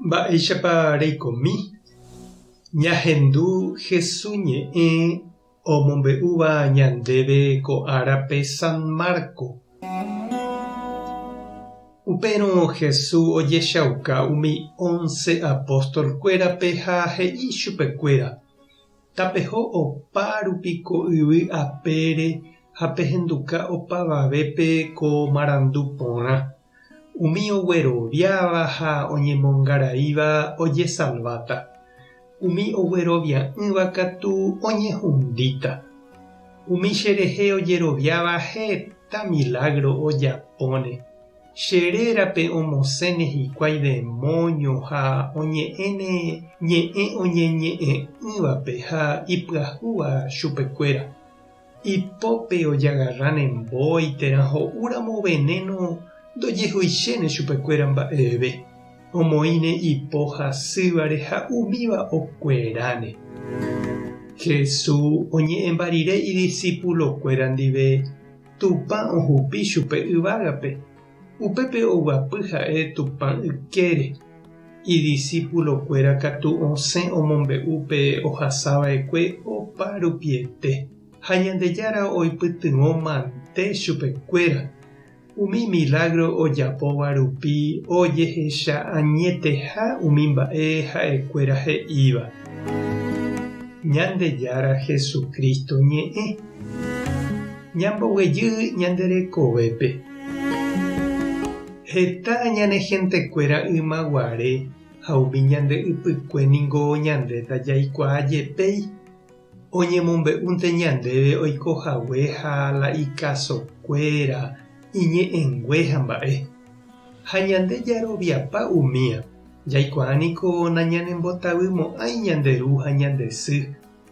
Mba'éichapa reikomi? Ñahendu Hesu ñe'ẽ omombe'úva ñandéve ko árape San Marco. Upérõ Hesu ojechauka umi once apóstol-kuérape ha he'i chupekuéra, Tapeho opa rupi ko yvy apére ha pehenduka opavavépe ko marandu porã. Umi ogueroviáva ha oñemongaraíva ojesalváta, umi oguerovia'ỹva katu oñehundíta. Umi cherehe ojeroviáva heta milágro ojapóne, che rérape omosẽne hikuái demóño ha oñe'ẽne ñe'ẽ oñeñe'ẽ'ỹvape ha ipyahúva chupekuéra. Ipópe ojagarráne mbói térã ho'úramo venéno ndojehuichéne chupekuéra mba'eve, omoĩne ipo hasývare ha umíva okueráne. Jesús oñe'ẽmba rire idisipulokuéra ndive, Tupã ohupi chupe yvágape, upépe oguapy ha'e Tupã ykére. Idisipulokuéra katu osẽ omombe'u pe ohasava'ekue opa rupiete, ha Ñandejára oipytyvõ mante chupekuéra. Umi milágro ojapóva rupi ojehecha añeteha umi mba'e ha'ekuéra he'íva. Ñandejára Jesucristo ñe'ẽ. Ñamboguejy ñande rekovépe. Heta ñane hentekuéra ymaguare ha umi ñande ypykue ningo ñandéta jaikuaa jepéi, oñemombe'únte ñandéve oiko hague ha la ikasokuéra, iñe'ẽngue ha mba'e. Ha ñande jaroviapa umía, jaikuaa niko nañanembotavymo'ãi ñande ru ha ñande sy,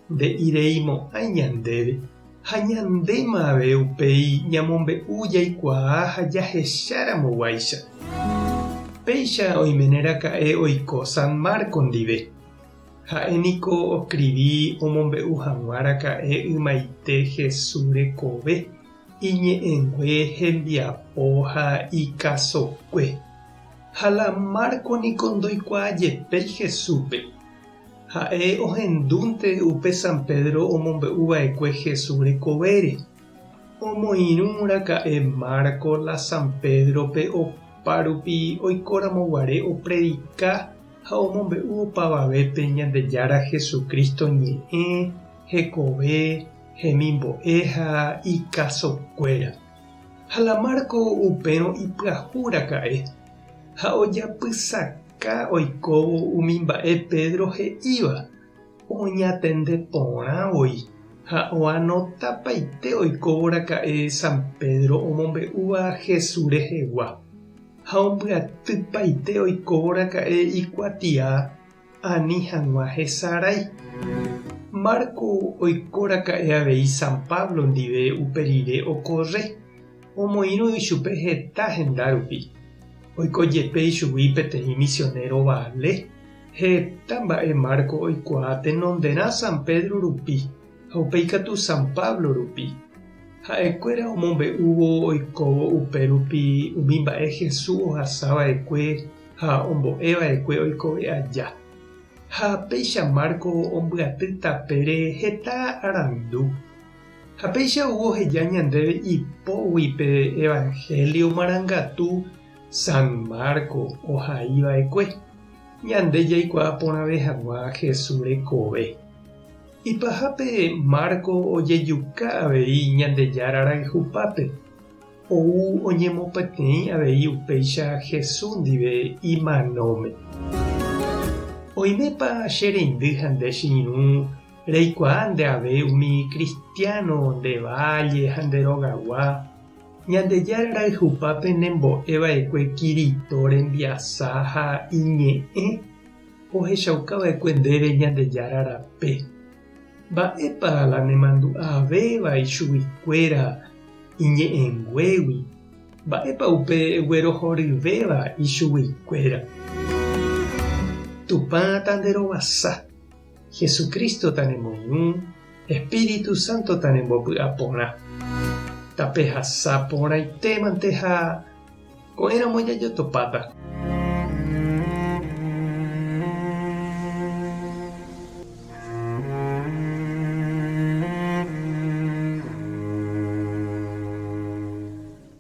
Nde'ireimo'ãi ñandéve, ha ñandéma ave upéi ñamombe'u jaikuaa ha jahecharamoguáicha. Péicha oiméne raka'e oiko San Marcos ndive. Ha'e niko oskrivi omombe'u hag̃ua raka'e ymaite Jesús rekove, iñe'ẽngue, hembiapo ha ikasokue. Ha la Marcos niko ndoikuaajepéi Jesúspe. Ha'e ohendúnte upe San Pedro omombe'u va'ekue Jesús rekovére. Omoirũ raka'e Marcos la San Pédrope opárupi oikóramo guare opredika ha omombe'u opavavépe Ñandejára Jesucristo ñe'ẽ, hekove, hemimbo'e ha ikasokuéra. Ha la Marcos upérõ ipyahu raka'e ha ojapysaka. Ka oikóvo umi mba'e Pedro he'íva, oñatende porã voi ha oanotapaite oikóvo raka'e San Pedro omombe'úva Jesús rehegua, ha ombyatypaite oikóvo raka'e ikuatia ani hag̃ua hesarái. Marco oiko raka'e avei San Pablo ndive upe rire okorre, omoirũ ichupe heta henda rupi. Oiko jepe ichugui peteĩ misionero vale, heta mba'e Marco oikuaa tenonderã San Pedro rupi ha upéi katu San Pablo rupi. Ha'ekuéra omombe'úvo oikóvo upe rupi umi mba'e Jesús ohasa va'ekue ha ombo'e va'ekue oikove aja. Ha péicha Marco ombyaty tapére heta arandu. Ha péicha ou oheja ñandéve ipógui pe evanhélio marangatu San Marco ohai va'ekue, ñande jaikuaa porãve hag̃ua Jesús rekove. Ipahápe Marco ojejuka avei Ñandejára rayhupápe, ou oñemopeteĩ avei upéicha Jesús ndive imanóme. Oimépa che reindy ha nde che irũ Reikuaa nde ave umi kristiáno nde válle ha nde rogagua, Ñandejára rayhupápe nembo'e va'ekue Kirito rembiasa ha iñe'ẽ ohechauka va'ekue ndéve Ñandejára rape. Mba'épa la nemandu'avéva ichuguikuéra iñe'ẽnguégui? Mba'épa upe eguerohoryvéva ichuguikuéra? Tupã tanderovasa. Jesucristo tanemoirũ, Espíritu Santo tanembopy'aporã. Tapehasa porãitémante ha ko'ẽramo jajotopáta.